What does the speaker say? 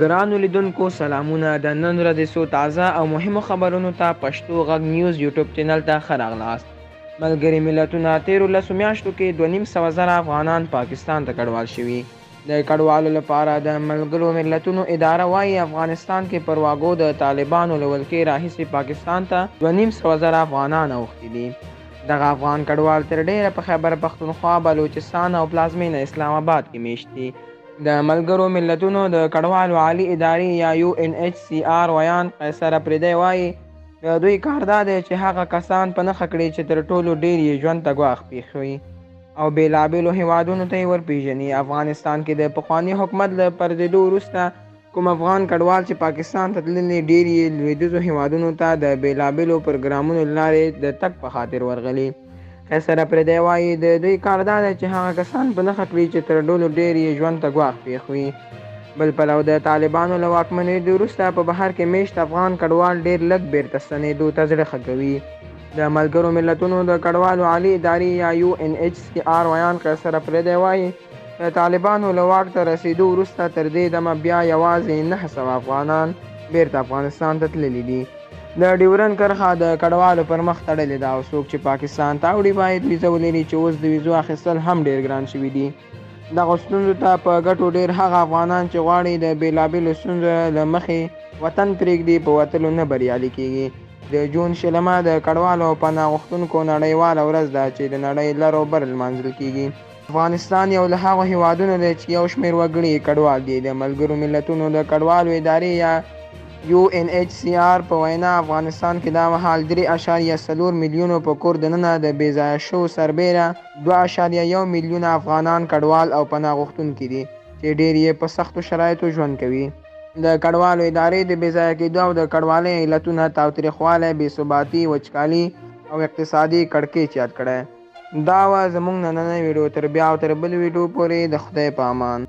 ګرانو لیدونکو سلامونه، د نن ورځې څو تازه او مهمو خبرونو ته پښتو غږ نیوز یوټیوب چینل ته ښه راغلاست. ملګري ملتونه، تېرو 10 میاشتو کې 250,000 افغانان پاکستان ته کډوال شوي. د کډوالو لپاره د ملګرو ملتونو اداره وايي، افغانستان کې پر واګو د طالبانو له ولکې راهیسې پاکستان ته 250,000 افغانان اوښتي دي. دغه افغان کډوال تر ډېره په خیبر پښتونخوا، بلوچستان او پلازمېنه اسلام اباد کې مېشت دي. د ملګرو ملتونو د کډوالو عالي ادارې یا یو این ایچ سي آر ویاند قیصر اپریدی وايي، د دوی کار دا دی چې هغه کسان په نښه کړي چې تر ټولو ډېر یې ژوند ته ګواښ پېښ وي او بېلابېلو هېوادونو ته یې ورپېژني. افغانستان کې د پخواني حکومت له پرځېدو وروسته کوم افغان کډوال چې پاکستان ته تللي، ډېر یې لوېدیځو هېوادونو ته د بېلابېلو پروګرامونو له لارې د تګ په خاطر ورغلي. قیصر اپریدی وايي، د دوی کار دا دی چې هغه کسان په نښه کړي چې تر ټولو ډېر یې ژوند ته ګواښ پېښ وي. بل پلو د طالبانو له واکمنېدو وروسته په بهر کې مېشت افغان کډوال ډېر لږ بېرته ستنېدو ته زړه ښه کوي. د ملګرو ملتونو د کډوالو عالي ادارې یا یو این ایچ سي آر ویاند قیصر اپریدی وايي، د طالبانو له واک ته رسېدو وروسته تر دې دمه بیا یوازې 900 افغانان بېرته افغانستان ته تللي دي. د ډیورن کرښه د کډوالو پر مخ تړلې ده او څوک چې پاکستان ته اوړي باید ویزه ولري، چې اوس د ویزو اخیستل هم ډېر ګران شوي دي. دغه ستونزو ته په ګټو ډېر هغه افغانان چې غواړي د بېلابېلو ستونزو له مخې وطن پرېږدي، په وتلو نه بریالي کېږي. د جون 20مه د کډوالو او پناه غوښتونکو نړیواله ورځ ده چې د نړۍ لر او بر لمانځل کېږي. افغانستان یو له هغو هېوادونو دی چې یو شمېر وګړي یې کډوال دي. د ملګرو ملتونو د کډوالو ادارې یا یو این ایچ سي آر په وینا، افغانستان کې دا مهال 3.4 میلیونو په کور دننه د بې ځایه شوو سربېره 2.1 میلیونه افغانان کډوال او پناه غوښتونکي دي چې ډېر یې په سختو شرایطو ژوند کوي. د کډوالو ادارې د بې ځایه کېدو او د کډوالۍ علتونه تاوتریخوالی، بې ثباتي، وچکالي او اقتصادي کړکېچ یاد کړی. دا وه زموږ نننۍ ویډیو، تر بیا او تر بل ویډیو پورې د خدای په امان.